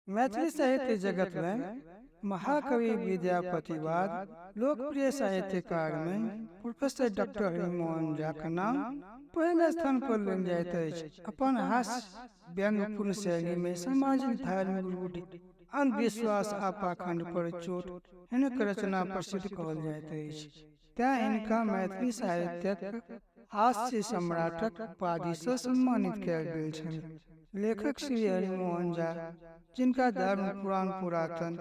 मैथिली साहित्य जगतमे महाकवि विद्यापति बाद लोकप्रिय साहित्यकारमे प्रोफेसर डॉक्टर हरिमोहन झाक नाम पहिल स्थान पर लेल जाइत अछि। अपन हास्य व्यंग्यपूर्ण शैलीमे सामाजिक, धार्मिक रूढ़ि, अंधविश्वास आ पाखंड पर चोट हिनक रचना प्रसिद्ध कहल जाइत अछि। तेँ हिनका मैथिली साहित्यक हास्य सम्राटक उपाधिसँ सम्मानित कयल गेल छनि। लेखक श्री हरिमोहन झा जिनका धर्म, पुराण, पुरातन,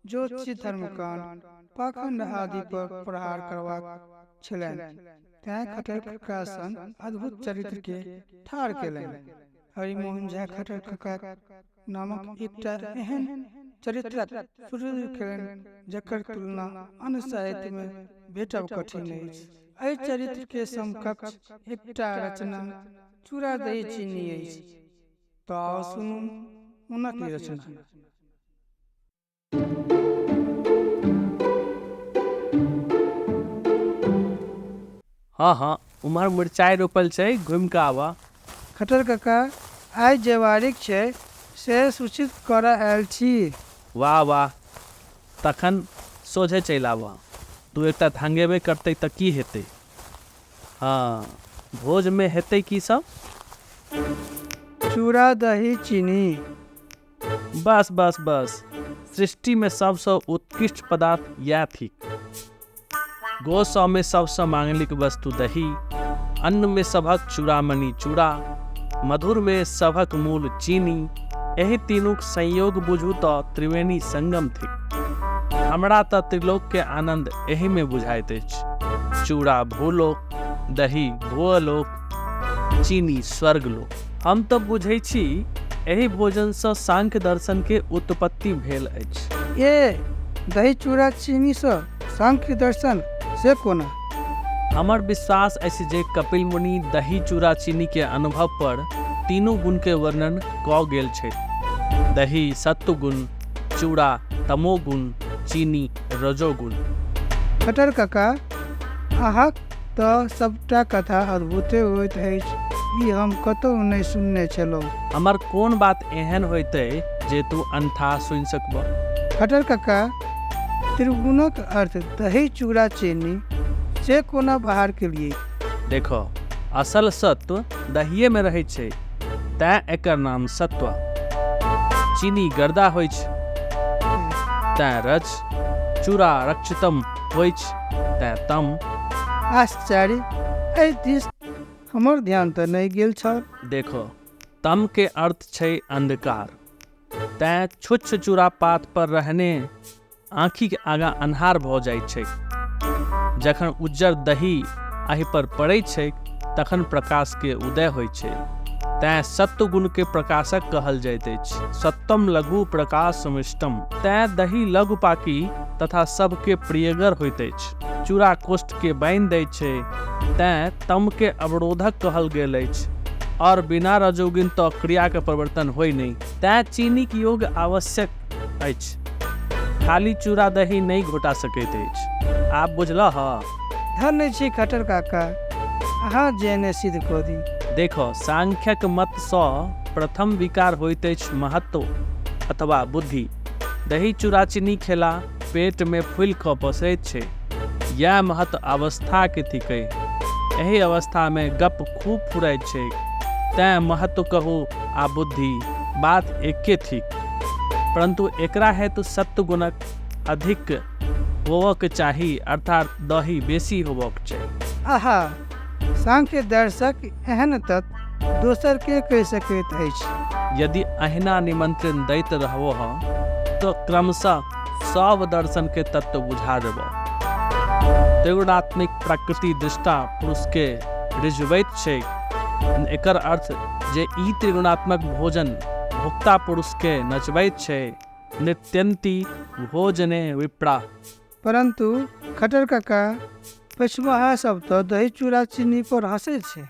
ज्योतिषी, धर्मकांड, पाखंड आदि पर प्रहार करबाक छलनि तेँ खट्टर कका सन अद्भुत चरित्र के ठाढ़ केलनि। हरिमोहन झा खट्टर कका नामक एकटा एहन चरित्रक सृजन केलनि जकर तुलना अन्य साहित्य मे भेटब कठिन अछि। एहि चरित्र के समकक्ष एकटा रचना चूड़ा दही चीनी अछि। त आउ सुनू हुनक ई रचना। हँ हँ उम्हर मिरचाइ रोपल छै घुमि कऽ आबह। खट्टर कका, आइ जेवारीक छै से सूचित करऽ आयल छी। वाह वाह तखन सोझे चलि आबह। दू एकटा धंगेबे करतै तऽ की हेतै। हँ भोजमे हेतै की सब? चूड़ा दही चीनी। बस बस बस सृष्टिमे सबसँ उत्कृष्ट पदार्थ इएह थिक। गोसमे सबसँ मांगलिक वस्तु दही, अन्नमे सभक चूड़ामणि चूड़ा, मधुरमे सभक मूल चीनी, एहि तीनूक संयोग बुझू तऽ त्रिवेणी संगम थिक। हमरा तऽ त्रिलोकके आनन्द एहिमे बुझाइत अछि। चूड़ा भूलोक, दही भूअलोक, चीनी स्वर्गलोक। हम तऽ बुझै छी एहि भोजनसँ सांख्य दर्शनके उत्पत्ति भेल अछि। ए, दही चूड़ा चीनीसँ सांख्य दर्शन, से कोना? हमर विश्वास अछि जे कपिल मुनि दही चूड़ा चीनीके अनुभव पर तीनू गुणके वर्णन कऽ गेल छथि। दही सत्वगुण, चूड़ा तमोगुण, चीनी रजोगुण। खट्टर कका, अहाँक तऽ सभटा कथा अद्भुते होइत अछि। ई हम कतहु नहि सुनने छलहुँ। हमर कोन बात एहन होइतै जे तूँ अनठा सुनि सकबह? खट्टर कका, त्रिगुणक अर्थ दही चूड़ा चीनी, से कोना बहार केलिऐक? देखह, असल सत्व दहिएमे रहैत छै तेँ एकर नाम सत्व। चीनी गर्दा होइछ तेँ रज, चूड़ा रक्षितम होइछ तेँ तम। आश्चर्य! एहि दिस हमर ध्यान तँ नहि गेल छल। देखह, तम के अर्थ छै अन्धकार। तेँ छुच्छ चूड़ा पात पर रहने आँखिक आगाँ अन्हार भऽ जाइत छैक। जखन उज्जर दही एहि पर पड़ैत छैक तखन प्रकाश के उदय होइत छैक। तेँ सत्वगुण के प्रकाशक कहल जाइत अछि। सत्वम लघु प्रकाशमिष्टम। तेँ दही लघु पाकी तथा सबके प्रियगर होइत अछि। चूड़ा कोष्ठ के बान्हि दैत छै तेँ तम के अवरोधक कहल गेल अछि। आओर बिना रजोगुण तँ क्रियाक प्रवर्तन होइ नहि। तेँ चीनीक योग आवश्यक अछि। खाली चूड़ा दही नहि घोटा सकैत अछि। आब बुझलह? धन्य छी खट्टर काका, अहाँ जेहने सिद्ध कऽ दी। देखह, सांख्यक मत सँ प्रथम विकार होइत अछि महत्व अथवा बुद्धि। दही चूड़ा चीनी खेला पेट मे फूलि कऽ पसरैत छै। यैह महत्व अवस्थाक थिकै। एहि अवस्था मे गप्प खूब फुराइत छैक। तेँ महत्व कहू आ बुद्धि, बात एके थिक। परन्तु एकरा हेतु सत्वगुणक अधिक होअक चाही अर्थात् दही बेसी होबक चाही। आहा! सांख्य दर्शक एहन तत्त्व दोसर के कहि सकैत अछि? यदि एहिना निमंत्रण दैत रहबह त क्रमशः सभ दर्शन के तत्त्व बुझा देबह। त्रिगुणात्मिक प्रकृति दृष्टा पुरुष के रिझबैत छैक। एकर अर्थ जे ई त्रिगुणात्मक भोजन भोक्ता पुरुष के नचबैत छै। नृत्यन्ति भोजने विप्रा। परन्तु खट्टर कका, पछुआहा सभ त दही चूड़ा चीनी पर हँसैत छै।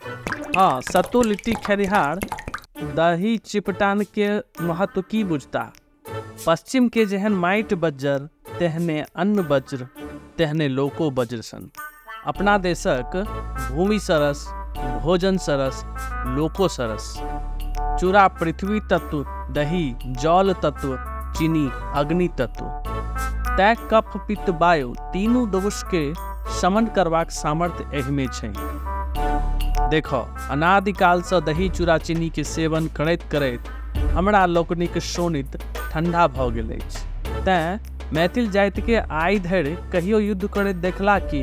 हँ, सत्तू लिट्टी खेनिहार दही चिपटान के महत्व की बुझताह? पश्चिम के जेहन माटि बज्जर तेहने अन्न बज्र तेहने लोको बज्र सन। अपना देशक भूमि सरस, भोजन सरस, लोको सरस। चूड़ा पृथ्वी तत्व, दही जल तत्व चीनी अग्नि तत्व। तेँ कफ पित्त वायु तीनू दोषके शमन करबाक सामर्थ्य एहिमे छै। देखो, अनादिकालसँ दही चूड़ा चीनीके सेवन करैत करैत हमरा लोकनिक शोणित ठंडा भऽ गेल अछि। तेँ मैथिल जातिके आइ धरि कहियो युद्ध करैत देखला की?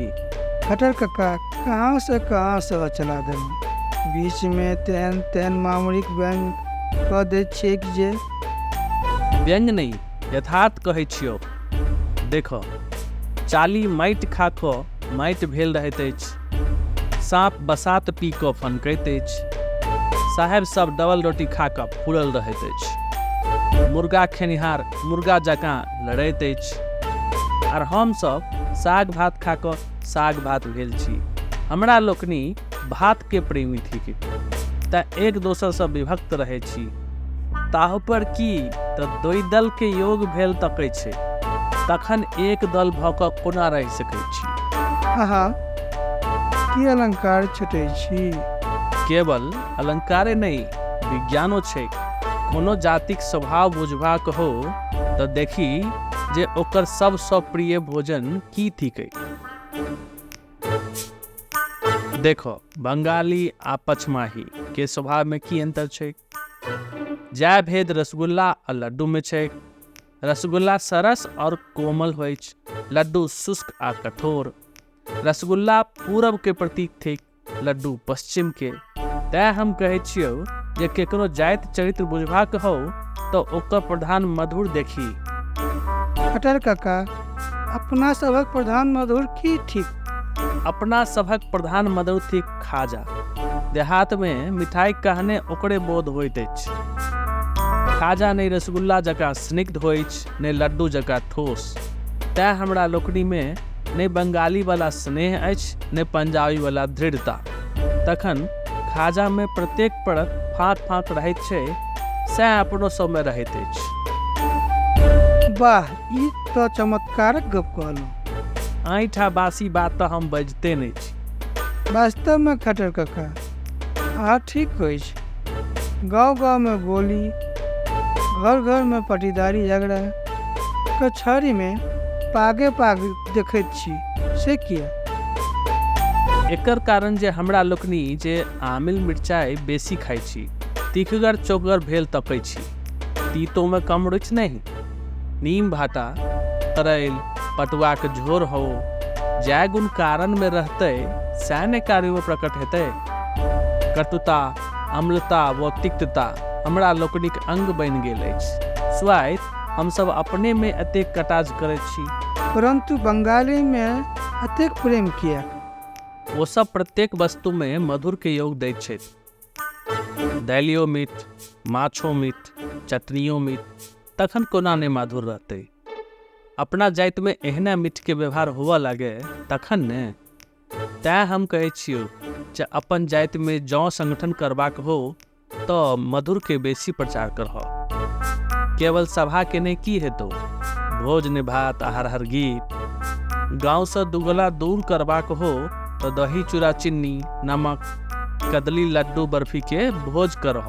खट्टर कका कहाँ से कहाँ सभा चला देलहुँ। बीचमे तेहन तेहन मामूलिक व्यंग्य कऽ दैत छिऐक जे। व्यंग्य नहि, यथार्थ कहै छियौ। देखह, चाली माटि खा कऽ माटि भेल रहैत अछि, साँप बसात पी कऽ फनकैत अछि, साहेब सब डबल रोटी खा कऽ फूलल रहैत अछि, मुर्गा खेनिहार मुर्गा जकाँ लड़ैत अछि, आर हम सब साग भात खा कऽ साग भात भेल छी। हमरा लोकनि भातके प्रेमी थिक, तेँ एक दोसरसँ विभक्त रहै छी। ताहू पर की तऽ द्वि दलके योग भेल तकै छै, तखन एक दल भऽ कऽ कोना रहि सकैत छी? आहा, की अलंकार छँटै छी? केवल अलंकारे नहि, विज्ञानो छैक। कोनो जातिक स्वभाव बुझबाक हो तऽ देखी जे ओकर सबसँ प्रिय भोजन की थिकै। देखो, बंगाली आ पचमाही के स्वभावमे की अंतर छैक? जै भेद रसगुल्ला आ लड्डूमे छैक। रसगुल्ला सरस और कोमल होइछ, लड्डू शुष्क आ कठोर। रसगुल्ला पूरब के प्रतीक थिक, लड्डू पश्चिम के। तैं हम कहै छियौ जे केकरो जाति चरित्र बुझबाक हो तऽ ओकर प्रधान मधुर देखी। खट्टर कका, अपना सभक प्रधान मधुर की थिक? अपना सभक प्रधान मधुर थिक खाजा। देहातमे मिठाई कहने ओकरे बोध होइत अछि। खाजा नहि रसगुल्ला जकाँ स्निग्ध होइछ, नहि लड्डू जकाँ ठोस। तेँ हमरा लोकनिमे नहि बंगालीवला स्नेह अछि, नहि पंजाबीवला दृढ़ता। तखन खाजामे प्रत्येक परत फाँक फाँक रहैत छै, सएह अपनो सबमे रहैत अछि। वाह, ई तऽ चमत्कारक गप कहलहुँ। ऐंठा बासी बात तऽ हम बजिते नहि छी। वास्तवमे खट्टर कका, अहाँ ठीक कहै छी। गाँव गाँवमे गोली, घर घरमे पटीदारी झगड़ा, कचहरीमे पागे पाग देखैत छी, से किया? एकर कारण जे हमरा लोकनि जे आमिल मिरचाइ बेसी खाइ छी, तीखगर चोखगर भेल तकै छी। तीतोमे कम रुचि नहि। नीम भाटा, करैल, पटुआक झोर हो, जै गुण कारणमे रहतै सएह ने कार्यमे प्रकट हेतै। कटुता, अम्लता व तिक्तता हमरा लोकनिक अंग बनि गेल अछि। स्वाइत हमसभ अपनेमे एतेक कटाज करैत छी। परन्तु बंगालीमे एतेक प्रेम किएक? ओ सब प्रत्येक वस्तुमे मधुरके योग दैत छथि। दालियो मीठ, माछो मीठ, चटनियो मीठ, तखन कोना नहि मधुर रहतै? अपना जातिमे एहना मीठके व्यवहार हुअ लागे तखन ने। तैँ हम कहै छियौ जे अपन जातिमे जँ संगठन करबाक हो तऽ मधुरके बेसी प्रचार करह। केवल सभा केने की हेतौ? भोज ने भात आ हर हर गीत। गाँवसँ दुगला दूर करबाक हो तऽ दही चूड़ा चिन्नी नमक कदली लड्डू बर्फी के भोज करह।